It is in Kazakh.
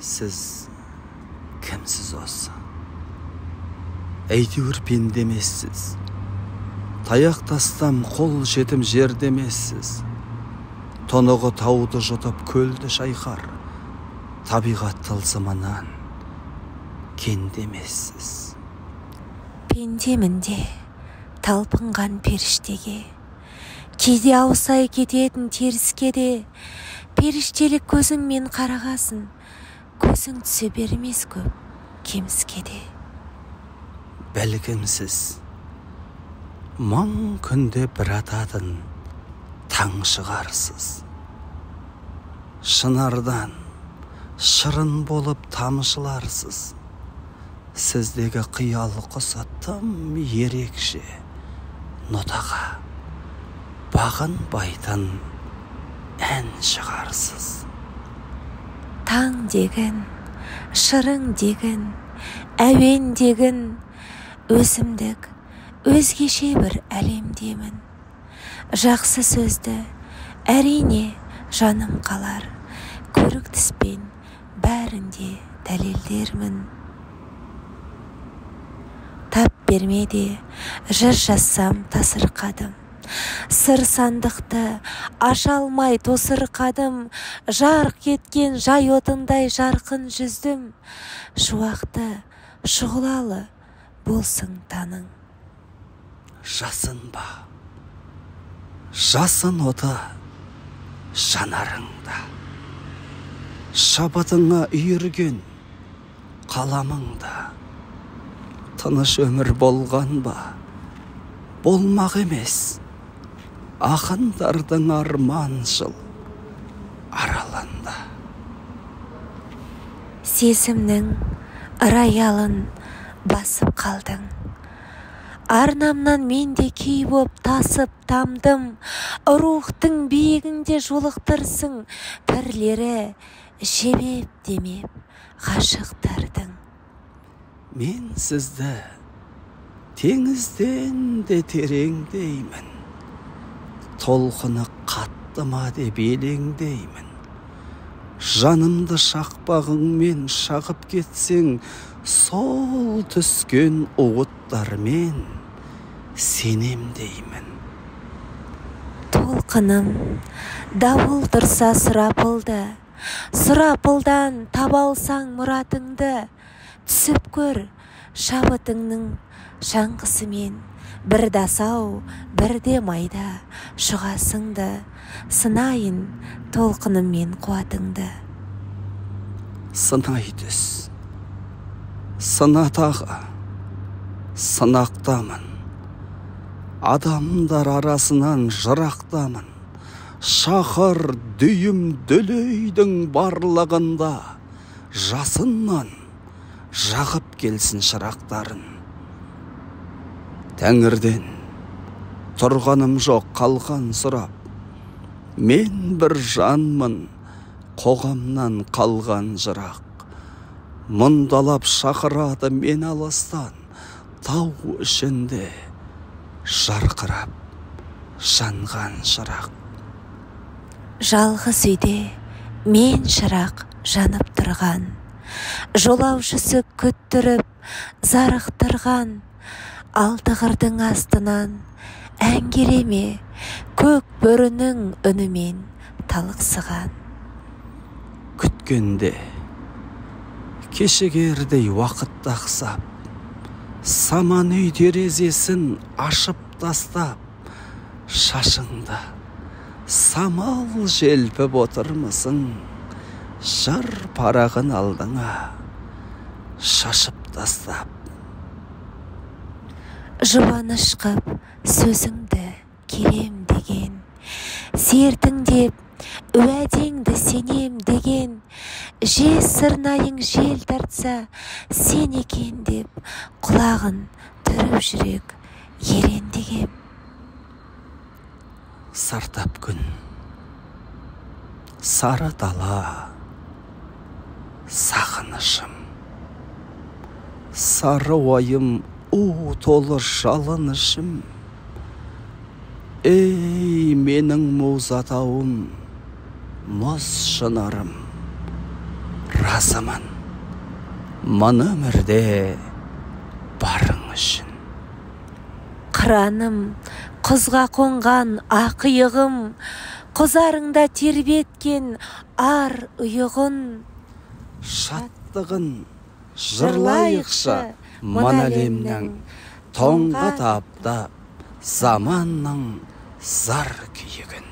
Сіз кімсіз осы? Әйтеуір пенде емессіз. Таяқ тастам қол жетім жерде емессіз. Тұнығы тауды жұтып көлді шайқар, табиғат тылсымынан кенде емессіз. Пендемін де талпынған періштеге, кейде аусай кететін теріске де, періштелік көзіңмен қарағасын, көзің түсе бермес көп кеміске де. Бәлкім сіз мың күнде бір ататын таң шығарсыз. Шынардан шырын болып тамшыларсыз. Сіздегі қиял құсы тым ерекше, нотаға бағынбайтын ән шығарсыз. Таң дегін, шырын дегін, әуен дегін, өзімдік, өзгеше бір әлемдемін. Жақсы сөзді, әрине, жаным қалар, көрік түспен бәрін де дәлелдермін. Тап берме де, жыр жазсам тасырқадым, сыр сандықты аша алмай тосырқадым, жарқ еткен жай отындай жарқын жүздім, шуақты, шұғылалы болсын таның. Жасын ба, жасын оты жанарыңда, шабытыңа үйірген қаламыңда. Тыныш өмір болған ба, болмақ емес, ақындардың арманшыл аралында. Сезімнің роялын басып қалдың, арнамнан мен де күй боп тасып тамдым, рухтың биігінде жолықтырсың, пірлері жебеп демеп ғашықтардың. Мен сізді теңізден де тереңдеймін, толқыны қатты ма деп елеңдеймін. Жанымды шақпағыңмен шағып кетсең, сол түскен уыттармен сенем деймін. Толқыным дауыл тұрса сұрапылды, сұрапылдан таба алсаң мұратыңды, түсіп көр шабытыңның шаңғысымен, бір дасау, бірде майда шұғасыңды, сынайын толқыныммен қуатыңды. Сынай түс, сына тағы, сынақтамын, адамдар арасынан жырақтамын. Шақыр дүйім дүлейдің барлығында, жасыннан жағып келсін шырақтарын. Тәңірден тұрғаным жоқ қалқан сұрап, мен бір жанмын қоғамнан қалған жырақ. Мұндалап шақырады мен алыстан, тау ішінде жарқырап жанған шырақ. Жалғыз үйде мен шырақ жанып тұрған, жолаушысы күттіріп зарықтырған, алты қырдың астынан ән келе ме, көк бөрінің үнімен талықсыған. Күткенде кешігердей уақыт ақсап, саман үй терезесін ашып тастап, шашыңды самал желпіп отырмысың, жыр парағын алдыңа шашып тастап. Жұбаныш қып сөзіңді келем деген, сертің деп уәдеңді сенем деген, жез сырнайың жел тартса сен екен деп, құлағын түріп жүрек ерен дегем. Сартап күн, сары дала, сағынышым, сары уайым, у толы жалынышым. Ей, менің мұз атауым, мұз шынарым, разы Разымын мына өмірде барың үшін. Қыраным, құзға қонған ақиығым, құзарыңда тербеткен ар ұйығын. Шаттығын жырлайықшы мына әлемнің, тоңға таптап заманның зар күйігін.